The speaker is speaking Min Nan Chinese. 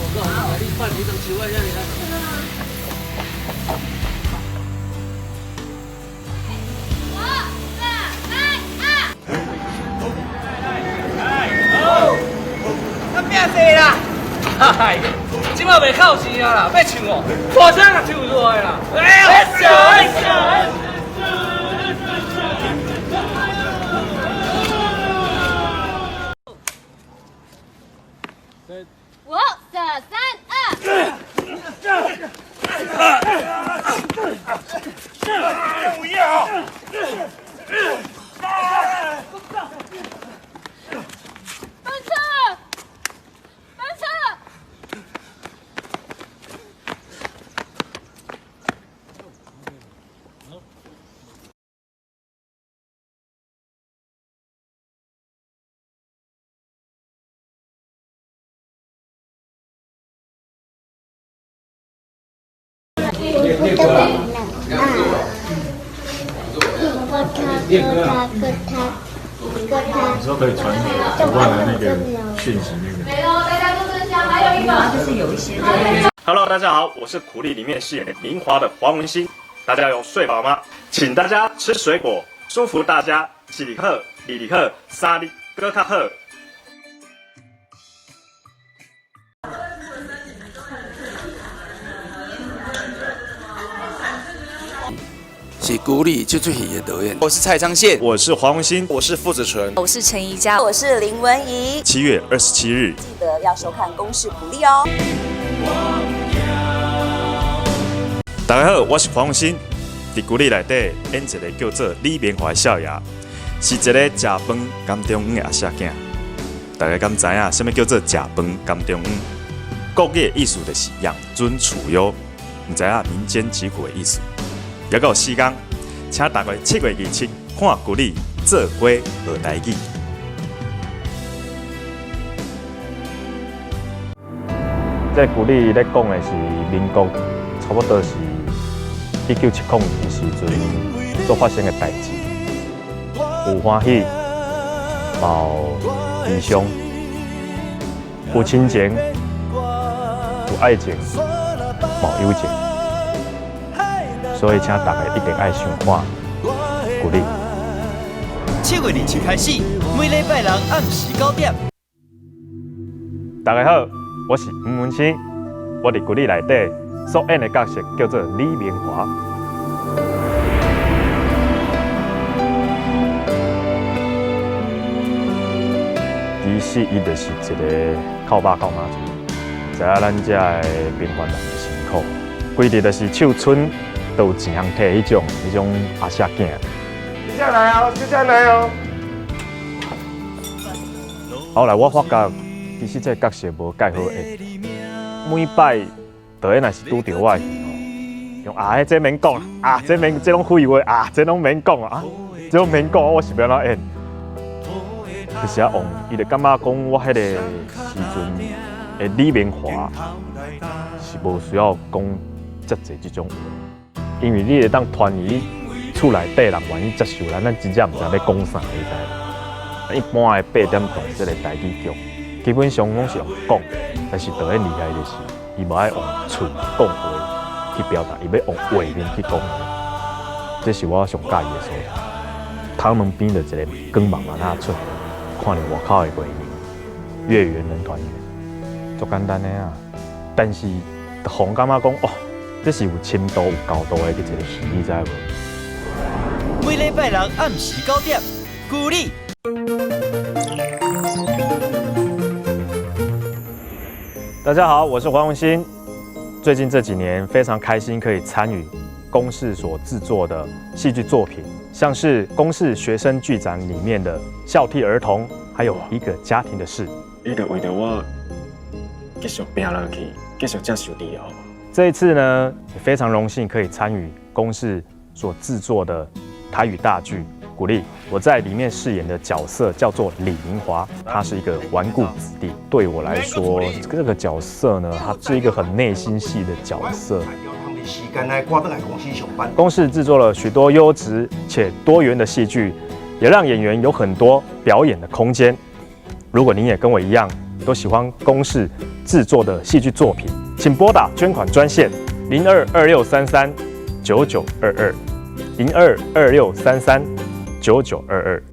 较拼势啦！哎，這擺袂靠錢啊啦，欲唱哦，大聲共唱出來啦！哎呀，哎呀！五、四、三、二。翻車！翻車！你说可以传图案的那个讯息，那个。没了，大家都真香，还有一个，就是有一些。 Hello，大家好，我是苦力里面饰演明华的黄文兴。大家有睡饱吗？请大家吃水果，祝福大家一日好，二日好，三日阁较好。是鼓励这出戏的导演。我是蔡昌宪，我是黄文兴，我是傅子纯，我是陈怡佳，我是林文怡。7月27日，记得要收看《公视苦力》哦。大家好，我是黄文兴，佇鼓勵內底演一个叫做李明華的少爺，是一个食飯甘中央的阿舍囝。大家敢知影啥物叫做食飯甘中央？國語的意思就是養尊處優，毋知影民間疾苦的意思。猶閣有時間，請大家7月27看鼓勵做伙學台語。這鼓勵咧講的是民國差不多是1970年的時陣所發生的代誌，有歡喜，嘛有悲傷，有親情，有愛情，嘛有友情。所以，請大家一定愛想看鼓勵。7月27開始，每禮拜六暗時9點。大家好，我是吳文清，我佇鼓勵內底所演的角色叫做李明華。其實伊就是一個靠爸靠媽族，知影咱遮的平凡人的辛苦，規日就是手春都有錢通摕彼種阿舍囝。接下來哦，接下來哦。後來我發覺，其實這個角色無蓋好演。每擺導演若是拄著我的時吼，用啊，這免講啊，這免這攏廢話啊，這攏免講啊，這攏免講，我是欲按怎演？就是啊，王，伊就感覺講我彼個時陣的李明華是無需要講遮濟這種話，因為你會當傳伊厝內底人願意接受咱，咱真正毋知欲講啥，你知？一般的8點檔這個台語劇，基本上攏是用講，但是導演厲害就是，伊無愛用喙講話去表達，伊欲用畫面去講。這是我上喜歡的所在。頭毛邊就一個光慢慢仔出，看著外口的月亮，月圓人團圓，足簡單的啊。但是，予人感覺講哦，這是有深度、有高度的一個戲，你知無？每禮拜六暗時9點，鼓勵。大家好，我是黃文興。最近這幾年非常開心可以參與公視所製作的戲劇作品，像是公視學生劇展裡面的《孝悌兒童》，還有一個家庭的事。你就為著我繼續拼落去，繼續接受治療。這一次呢，也非常榮幸可以參與公視所製作的台語大劇《鼓勵》。我在裡面飾演的角色叫做李明華，他是一個頑固子弟。對我來說，這個角色呢，他是一個很內心戲的角色。公視製作了許多優質且多元的戲劇，也讓演員有很多表演的空間。如果你也跟我一樣都喜歡公視製作的戲劇作品，請撥打捐款專線02-2633-9922，02-2633-9922。